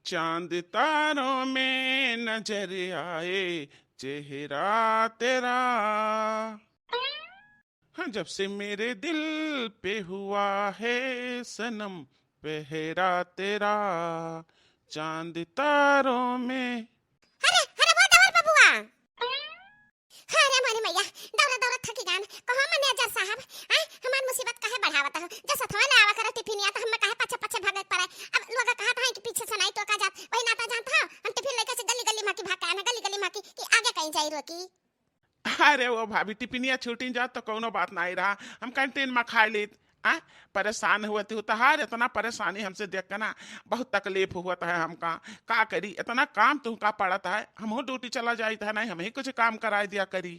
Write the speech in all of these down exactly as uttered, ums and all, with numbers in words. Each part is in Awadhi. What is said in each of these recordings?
चांद तारों में नजर आए चेहरा तेरा। हाँ, जब से मेरे दिल पे हुआ है सनम पहरा तेरा, चांद तारों में। अरे, अरे, वो देवर बबुआ। अरे मोरी मैया, दौड़ा दौड़ा थकी जान। कहो मैनेजर साहब, आय, हमार मुसीबत काहे बढ़ावत हो? जब सथवा ले आवा करे टिफिनिया, तो हमें काहे पाछे पाछे भागे के पड़े? अब लोग कहत हैं कि पीछे से नहीं तो का जात, वही नाता जानत हो, हम टिफिन लेके से गली गली माँ की भाग के आना, गली गली माँ की, कि आगे कहीं जाई रोकी। अरे वो भाभी, टिफिनिया छूटी जात तो कौनो बात नहीं रहा, हम कैंटीन में खाए लेत। आ, परेशान हुआ तू तहार, इतना परेशानी हमसे देख के ना बहुत तकलीफ हुआ है हमका। का करी, इतना काम तुमका पड़त है, हमहू ड्यूटी चला जाइत है, नहीं हमही कुछ काम कराई दिया करी।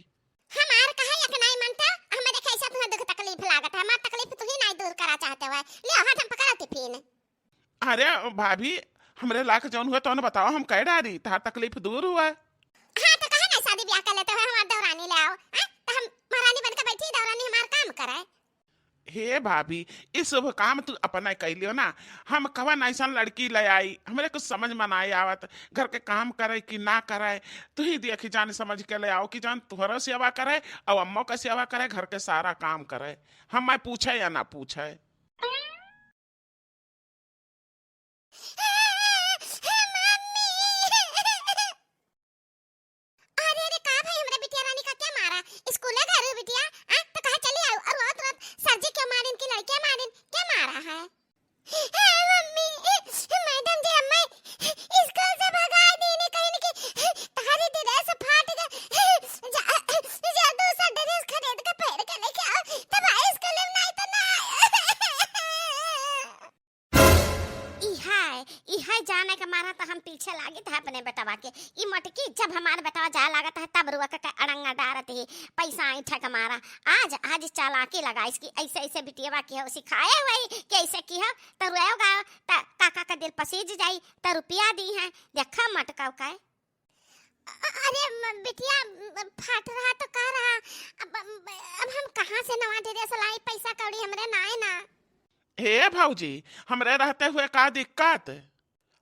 हमार कहा एक नहीं मनता, हमरे कैसे तुम्हें दुख तकलीफ लागत है, हमार तकलीफ तू ही नहीं दूर करा चाहते हुए। ले हाथ हम पकड़ा टिफिन। अरे भाभी, हमरे लाख जौन हुए तौन बताओ, हम कह डारी, तहार तकलीफ दूर हुआ। हाँ, तो कहे नहीं शादी ब्याह कर लेते हुए हमार देवरानी ले आओ, हैं? तो हम महारानी बन के बैठी, देवरानी हमार काम करे। हे भाभी, ई शुभ काम तू अपना कइ लियो ना। हम कवन ऐसन लड़की ले आई, हमरे कुछ समझ में नाई आवत, घर के काम करे कि ना करे। तू ही देखी जान समझ के ले आओ कि जान तुहरो सेवा करे और अम्मो का सेवा करे, घर के सारा काम करे। हम मैं पूछे या ना पूछे। अरे, अरे, का भाई, हमरा बिटिया रानी का क्या मारा? स्कूले गए रहो बिटिया, आ? तो कहा चली आओ, और रोत रोत सर जी क्यों मारिन की लड़कियां मारिन, क्या मारा है? ए, मम्मी, मैडम जी, अम्मा, स्कूल से भगाए दीनी, कहिन कि तहारी ड्रेस फाट गए, जा, जा दूसरा ड्रेस खरीद के पहन के लेके आओ, तब स्कूल में नहीं तो ना। इहै, इहै जाने के मारा तो हम पीछे लागित है अपने बेटवा के। ई मोटकी जब हमार बेटवा जाए लागत है तब रुआ के अड़ंगा डारत ही, पैसा ऐंठे के मारा। आज, आज चालाकी लगाइस कि ऐसे, ऐसे बिटियवा के हो सिखाए हुए कि ऐसे की हो तो रुएगा तो काका का दिल पसीज जाई तो रुपया दी है। देखा मटकाऊ का। अ-, अरे म-, बिटिया, म-, फाट रहा तो का रहा, अब, अब, अब हम कहाँ से नवा ड्रेस लाई, पैसा कौड़ी हमरे नाय ना। हे भौजी, हमरे रहते हुए का दिक्कत?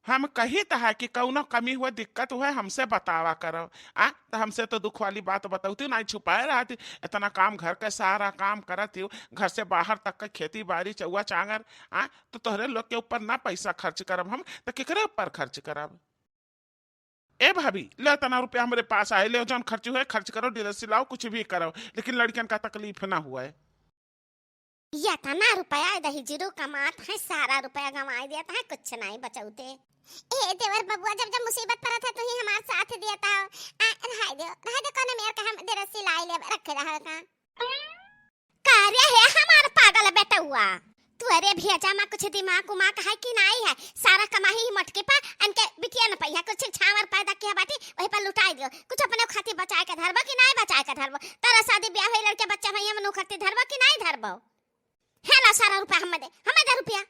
हम कहित है कि कौनो कमी हुए, दिक्कत हुए, हमसे बतावा करो। आ, तो हमसे तो दुख वाली बात बतौती, नहीं छुपाए रहती। इतना काम घर के सारा काम करत ही, घर से बाहर तक के खेती बाड़ी, चौआ चांगर, आ, तो तोहरे लोग के ऊपर ना पैसा खर्च करब हम, तो केकरे ऊपर खर्च करब? ए भाभी, ले इतना रुपया हमरे पास आए, ले जौन खर्च हुए खर्च करो, ड्रेस सिलाओ, कुछ भी करो, लेकिन लड़कियन का तकलीफ ना हुए। ये इतना रुपया दही जीरू कमात है, सारा रुपया गंवाई देत है, कुछ नहीं बचौते। ए देवर बबुआ, जब जब मुसीबत पड़त है, तू ही हमार साथ देता हो। आ, रहाई दे, रहाई दे, कौन मेर का हम ड्रेस सिलाई ले रखे रहा का? का रे हे हमार पागल बेटउआ, तू अरे भेजा मा कुछ दिमाग उमाग है कि नाई है? सारा कमाई ही मोटकी पर, अनके बिटिया न पइहा, कुछ छावर पैदा किया बाटी, वही पर लुटाई दियो। कुछ अपने खातिर बचाए के धरबो कि नाई बचाए के धरबो? तारा शादी ब्याह होई, लड़के बच्चा भइया मनु खातिर धरबो कि नाई धरबो? हे ला सारा रुपया हमें दे, हमें दे रुपया।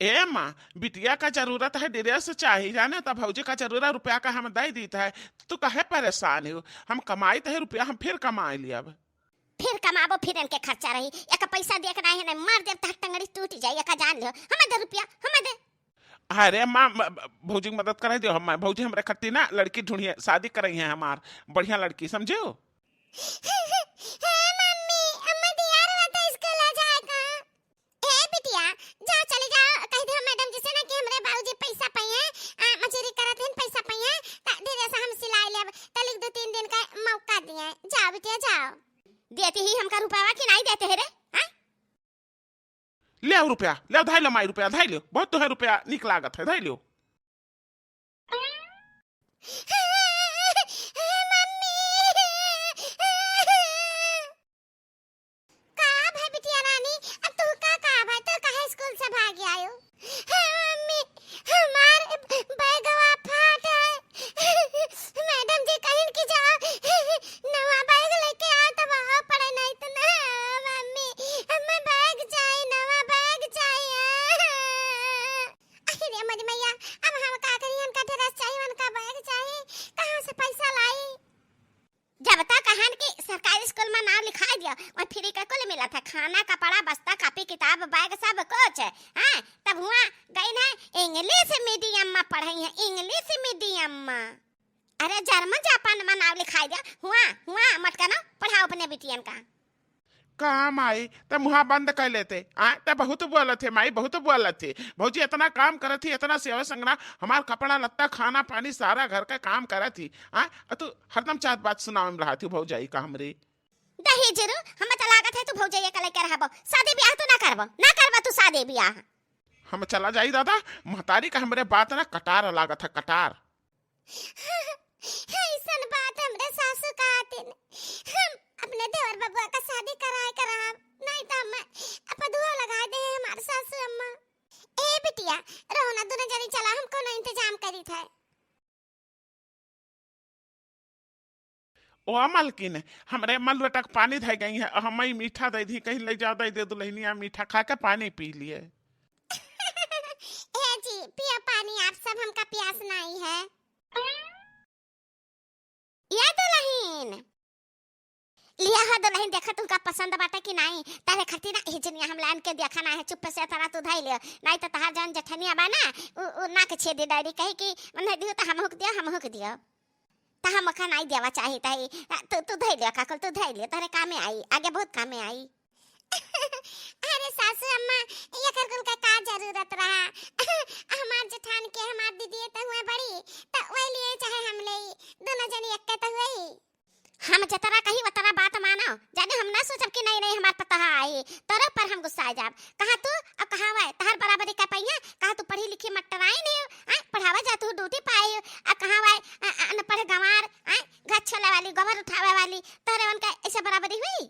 ए माँ, बिटिया का जरूरत है, ड्रेस चाहिए, जाने तो भौजी का जरूरत रुपया का हम दे दीत है, तू काहे परेशान हो? हम कमाइत है रुपया, हम फिर कमाई लियब। फिर कमाबो, फिर इनके खर्चा रही। एक पैसा दिए के नाही है, नहीं मार देब, तहार टंगड़ी टूट जाई, एक जान लियो। हमें दे रुपया, हमें दे। अरे माँ, म-, ब-, भौजी की मदद कराई दियो, हम, भौजी हमरे खत्ती ना लड़की ढूंढिए, शादी कराई है हमार, बढ़िया लड़की, समझो? हे मम्मी, अम्मा दियार हुआ तो स्कूल आ जाएगा। ए बिटिया, जाओ, चले जाओ, कह दो मैडम जी से ना कि हमरे बाबूजी पैसा पाइए, आ, मजूरी करत हन, पैसा पाइए, त धीरे से हम सिलाई लेब, तलिक दो तीन दिन का मौका दिए। जाओ बिटिया, जाओ। देती ही हमका रुपया कि नहीं देते है रे, हाँ? ले आओ रुपया, ले आओ, धाई लो माई रुपया, धाई लो, बहुत तो है रुपया, निक लागत है, धाई लो। मम्मी, का भाई बिटिया रानी, अब तू का, का भाई, तू काहे स्कूल से भाग आयो? हे मम्मी, हमार बैगवा फाट है। मैडम जी कहिन कि जाओ, नवा बैग लेके आओ, तब आओ पढ़े, नहीं तो ना। मम्मी, हमें बैग चाहिए, नवा बैग चाहिए। अरे रे मोरी मैया, अब हम का करी, उनका ड्रेस चाहिए, उनका बैग चाहिए, कहाँ से पैसा लाई? जब तक कहन कि सरकारी स्कूल में नाम लिखाई दियो, वहाँ फ्री का मिलत है, खाना, कपड़ा, बस्ता, कापी, किताब, बैग, सब कुछ, हाँ? तब हुआ गई ना, English medium मा पढ़ई है, English medium मा। अरे, जर्मन जापान मा नाव लिखाई दिया, हुआ, हुआ, मटकनो, पढ़ाओ अपने बिटियन का। का माई, त मुहा बंद कर लेते, आ, त बहुत बोलत है माई, बहुत बोलत है। भौजी इतना काम करत ही, इतना सेवा संगना, हमार कपड़ा लत्ता, खाना पानी, सारा घर का काम करत ही, आ, अ तू हरदम चार बात सुनावे में रहत ही भौजाई का हमरे। दही जीरू, हम तो लागत है तू भौजइया का लेके रहबो। शादी ब्याह तू ना करबो, ना करबो तू शादी ब्याह। हम चला जाई दादा, महतारी का हमरे बात ना कटार लागत है, कटार। ऐसन बात हमरे सासू कहतिन। हम अपने देवर बबुआ का शादी कराए कराब, नहीं तो हम अपदुआ लगा दे हमार सासू अम्मा। ए बिटिया, रहो ना, दोनों जनी चला, हम कोनो इंतजाम करी थे। ओ मलकिन, हमरे मलुआ तक पानी धै गई है, हमई मीठा दे दी, कहीं ले जाओ, दे दे दुल्हनिया, मीठा खा के पानी पी लिए। ए जी, पियो पानी आप सब, हमका प्यास नहीं है। या दुल्हन, लिया हो दुल्हन, देखा तुमका पसंद बाटे कि नहीं? तारे खातिर ना एह जनिया हम लान के देखा ना है, चुप्पे से तारा तू धई लियो, नहीं तो तहार जौन जेठनिया बा ना, उ, उ नाक छेदी डायरी कही कि उन्हें दियो तो हम हुक दियो, हम हुक दियो। त हम ओका नाई देवा चाहित है। तू, तू धई लियो काकुल, तू धई लियो, तोहरे कामे आई, आगे बहुत कामे आई। अरे सासू अम्मा, एकर कुल का का जरूरत रहा? हमार जेठान के हमार दीदी त हुए बड़ी, त वही लिए चाहे हम ले, दोनों जनी एक्के त हुए। हम जतरा कही वतरा बात मानो, जाने हम ना सोचब कि नहीं, नहीं, हमार पतोहा आई, तोरे ऊपर हम गुस्सा आ जाब। कहाँ तू और कहाँ वह, तहार बराबरी का पहिया, कहाँ तू पढ़ी लिखी मटराइन है, आय, पढ़ावा जा तू ड्यूटी पाए हो, और कहाँ वह, अ, अ, अनपढ़ गंवार, आय, घर छोले वाली, गोबर उठावे वाली, तोरे उनका ऐसे बराबरी हुई?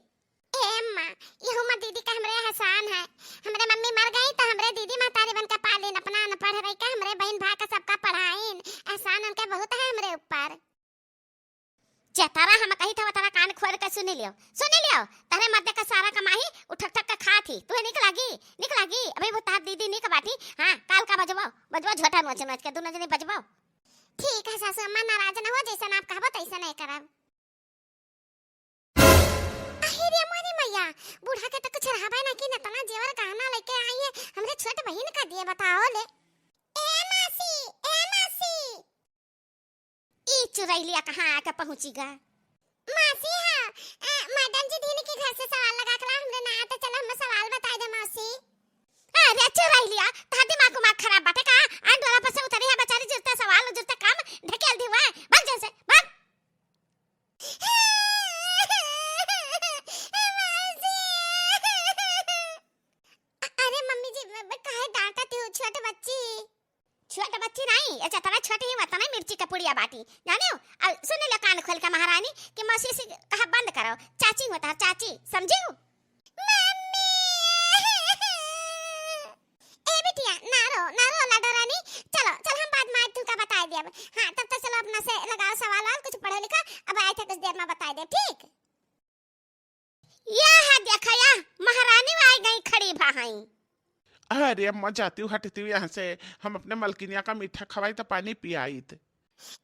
ए अम्मा, यहू मा दीदी का हमरे एहसान है। हमरे मम्मी मर गई तो हमरे दीदी महतारी बन के पालिन, अपना अनपढ़ रह के हमरे बहन भाई का सबका पढ़ाइन। एहसान उनके बहुत है हमरे ऊपर। जतरा हम कही था, वतरा कान खोल के सुनी लियो, सुनी लियो। तहरे मर्दे का सारा कमाई उठक ठक के खा थी। तुहे निक लागी, निक लागी। अभी वो तहार दीदी निक बाटी। हाँ, काल का बजबो, बजबो झोटा नोच नोच के, दोनों जनी बजबो। ठीक है सासू अम्मा, नाराज न हो, जैसन आप कहबो तैसन नहीं करब। अहे रे मोरी मैया, बूढ़ा के तो कुछ रहबे ना कि नतना जेवर गहना लेके आई है, हमरे छोट बहिन का दिए बताओ ले। ए मासी, ए मासी। ई चुरैलिया कहाँ आके पहुँची गा? मासी हाँ, अ, मैडम जी धीन के घर से सवाल लगा के ला, हमरे ना आते, चलो हम सवाल बताई दे मासी। अरे चुरैलिया, तहार दिमाग उमाग खराब बाटे का? आन डोला पर से उतरी है बेचारी, जुरते सवाल, जुरते काम, ढकेल दी हुआ है। भाग जैसे, भाग। अ-, अरे मम्मी जी, ब-, ब-, काहे डांटत हो छोट बच्ची? छोट बच्ची नहीं, ये जतना छोटी ही वतना मिर्ची के पुड़िया बाटी, जाने हो? अब सुन ले कान खोल के महारानी कि मौसी से कहा बंद करो, चाची होता है चाची, समझी हो? मम्मी! ए बिटिया, ना रो, ना रो लाडो रानी, चलो, चल हम बाद में आज तुमका बताई देब। हाँ, तब तक चलो अपना से लगाओ सवाल वाल, कुछ पढ़ो लिखो, अब आए थे कुछ देर में बताई देब, ठीक? यह देखा या महारानी आई गई खड़ी भा हई। अरे अम्मा, जाती हूँ, हटती हूँ यहाँ से, हम अपने मलकिनिया का मीठा खवाई तो पानी पियाई त।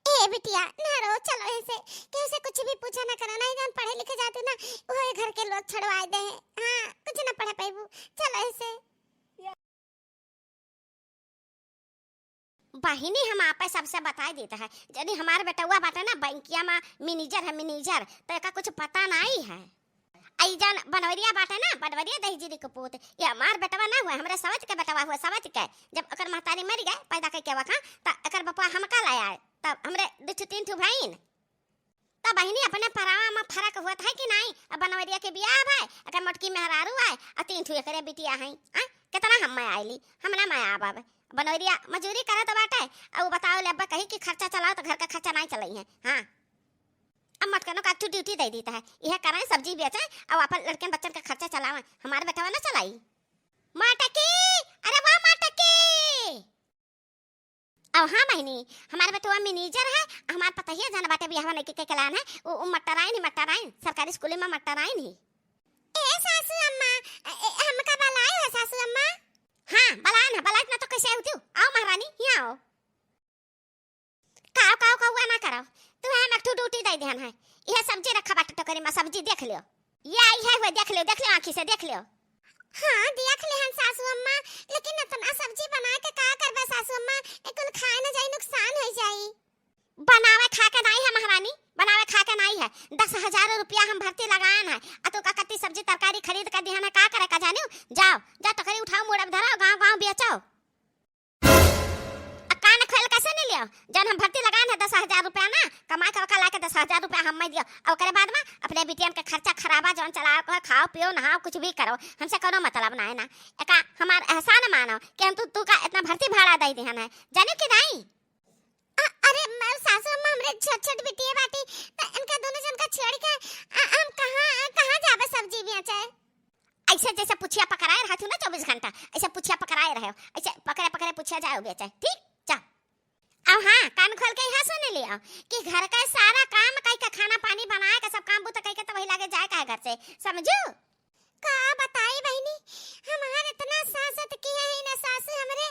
ए बिटिया, ना रो, चलो ऐसे, केहू से कुछ भी पूछा ना करो, नहीं जान पढ़े लिखे जाती ना, वो घर के लोग छड़वाए दे हैं। हाँ, कुछ ना पढ़े पैबू, चलो ऐसे। बहिनी, हम आपे सबसे बताई देत है, जदि हमार बेटउआ बाटे ना, बैंकिया मा manager है, manager, तो एका कुछ पता नाई है। आ ई जौन बनवरिया बाटे ना, बनवरिया दहिजरी के पूत, ये हमार बेटवा ना हुए, हमरे सवत के बेटवा हुए, सवत के। जब ओकर महतारी मरि गए, पैदा कइके वखा, त एकर बपवा हमका ले आए, तब हमरे दू ठो तीन ठो भइन। त बहिनी, अपने परावा मा फरक होत है कि नाई? अब बनवरिया के बियाह भय, एकर मोटकी मेहरारू आय, आ तीन ठो एकरे बिटिया हैं। आ, केतना हम मा आइली, हम ना मा आब। अब बनवरिया मजूरी करत बाटे, आ उ बताओ ले, अब कही कि खर्चा चलाओ, त घर का खर्चा नाई चलई है। हाँ, अब मोटकनो का एक ठो duty दे देत है, इहे करे, सब्जी बेचे, आ अपन लड़कन बच्चन का खर्चा चलावे, हमार बेटवा ना चलाई। मोटकी, अरे वाह मोटकी। अब हाँ बहिनी, हमार बेटवा manager है, हमार पतहिया जौन बाटे बियाहवा नहीं के, के कलान है, उ, उ मटराइन ही, मटराइन, सरकारी स्कूल मा मटराइन ही। ए सासू अम्मा, ए, ए, हमका बलाए हो सासू अम्मा? हाँ, बलाए ना, बलाए ना तो कैसे आऊ तू? आओ महारानी, यहाँ आओ। काव, काव, कौआ ना करो, तू हम एक ठो duty दे देहन है, यह सब्जी रखा बाटे टोकरी मा, सब्जी देख लियो। ये आई है, हुए, देख लेव, देख लेव, आँखी से देख लेव। हाँ, देख लेहन सासू अम्मा, लेकिन इतना सब्जी बनाए के का करबे सासू अम्मा? ए कुल खाए न जाई, नुकसान होइ जाई। बनावे खा के नाई है महारानी, बनावे खा के नाई है। दस हजार रुपया हम भर्ती लगान है, आ तू का कत्ती सब्जी तरकारी खरीद के दिहन है, का करे का जानिउ? जाव, जा टकरी उठाव, मुड़ब धराव, गाँव गाँव बेचव। आ कान खोल के सुन लियो, जौन हम भर्ती लगान है दस हजार रुपया ना, कमाई के ओका लाके दस हजार रुपया हम्मे दियो, आ ओकरे बाद में अपने बिटियन के खर्चा खराबा जौन चलावे को है, खाओ पियो नहाओ कुछ भी करो, हमसे कोनो मतलब ना है ना। एका हमार एहसान मानो कि हम तू, तू का इतना भर्ती भाड़ा दे दिहन है, जानिउ कि नाई? अ-, अरे, म-, सासू अम्मा, हमरे छोट छोट बिटिया बाटी, त इनका दोनों जन का छोड़ के, अ, हम कहाँ, कहाँ जाबे सब्जी बेचे? ऐसे जैसे पुछिया पकड़ाए रहत हूँ ना चउबीस घंटा, ऐसे पुछिया पकड़ाए रहे, ऐसे पकड़े पकड़े पुछिया जाए बेचे, ठीक? जा। अब हाँ, कान खोल के यहाँ सुन लियो कि घर का सारा काम कई के, खाना पानी बनाए के, सब काम बूता कई के, तो वही लागे जाए का है घर से, समझू? का बताई बहिनी, हमार इतना सासत किहे ही ना सासू हमरे,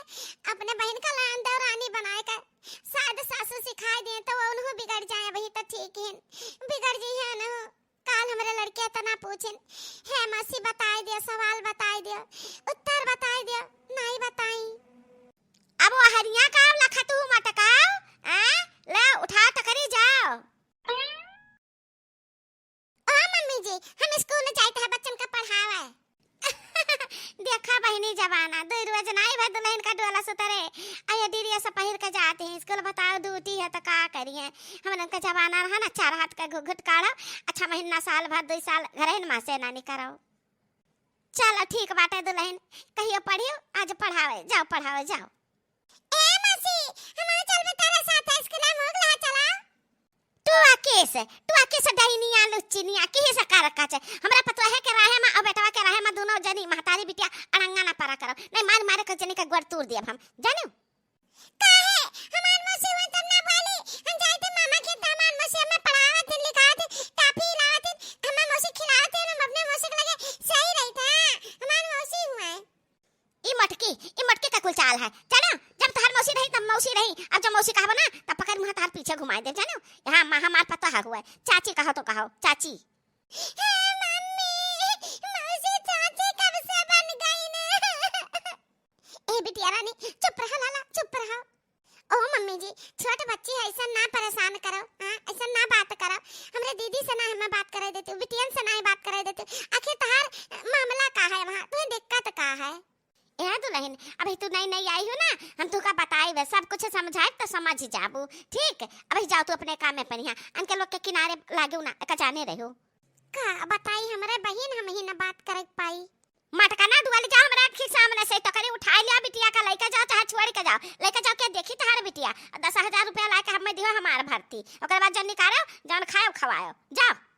अपने बहिन का लान देवरानी बनाए का। शायद सासू सिखाए दिए तो वो उन्हों बिगड़ जाए, वही तो ठीक है, बिगड़ जी है ना। काल हमरे लड़के इतना पूछिन, "हे मौसी बताए दियो, सवाल बताए दियो, उत्तर बताए दियो, नहीं बताई।" अब वो हरिया का लखत हूँ मटकाओ, आ? ले उठा टकरी जाओ। ओ मम्मी जी, हम स्कूल जाइत है बच्चन का पढ़ावे। देखा बहिनी जमाना, दुई रोज नाई भर दुलहिन का डोला सुतरे। आ ये डीरिया सब पहिर के जात हैं स्कूल, बताओ ड्यूटी है तो का करिए। हमन का जमाना रहा ना, चार हाथ का घुघुट काढ़ो, अच्छा महीना साल भर दुई साल घरहिन मा से ना निकरो। चलो ठीक बाटे दुलहिन, कहियो पढ़ियो, आज पढ़ावे जाओ, पढ़ावे जाओ। ए मौसी, हमहू चलबे तोरे साथे स्कूल में, हो गया चला। टुआ केस, टुआ केस डहिनिया लुच्चिनिया, केहे से का रखा छे? हमरा पतोहे के राहे मा और बेटवा के राहे मा दोनों जनी महतारी बिटिया अड़ंगा ना परा करो। नहीं मार मारे को जनी का गोड़ तोड़ दिया हम, जानियो? काहे? हमार मौसी हुई तब ना बोली, हम जाइत है मामा के, तो हमार मौसी हमें पढ़ावत दिन, लिखावत दिन, टाफी लावत दिन, हमार मौसी खिलावत दिन, हम अपने मौसी के लगे सही रही था, हमार मौसी हुआ है। ई मटकी, ई मटकी का कुल चाल है, जानो? जब तहार मौसी रही, तब मौसी रही, अब जब मौसी कहबो ना, तब पकड़ मुँह तहार पीछे घुमाई दे, जानो? यहाँ मा-, हमार पतोह हुआ है, चाची कहो तो कहो, चाची। हे मम्मी, मौसी चाची कब से बन गई ने? ए बिटिया रानी, चुप रहा लाला, चुप रहा। ओ मम्मी जी, छोट बच्ची है, ऐसा ना परेशान करो, हाँ, ऐसा ना बात करो। हमरे दीदी से ना हमें बात करे देती, बिटियन से ना ही बात करे देती। आखिर तहार मामला का है वहाँ, तुम्हें दिक्कत का है? ए दुलहिन, अभी तू नई नई आई हो ना, हम तुका बताइबे, सब कुछ समझाइब तो समझ जाबू, ठीक? अभी जाओ तू अपने काम में पनिहा, अनके लोग के किनारे लागू ना, एका जाने रहो। का बताई हमरे बहिन, हम ही ना बात करे पाई। मटका ना डुअल जाओ हमरा आँखी सामने से, टकरी उठाई लिया बिटिया का, लइके जाओ चाहे छोड़ के जाओ, लइके जाओ, के देखी तहार बिटिया। दस हजार रुपया लाके हमें दियो हमार भर्ती, ओकरे बाद जन निकालो, जौन खायो खवायो, जाओ।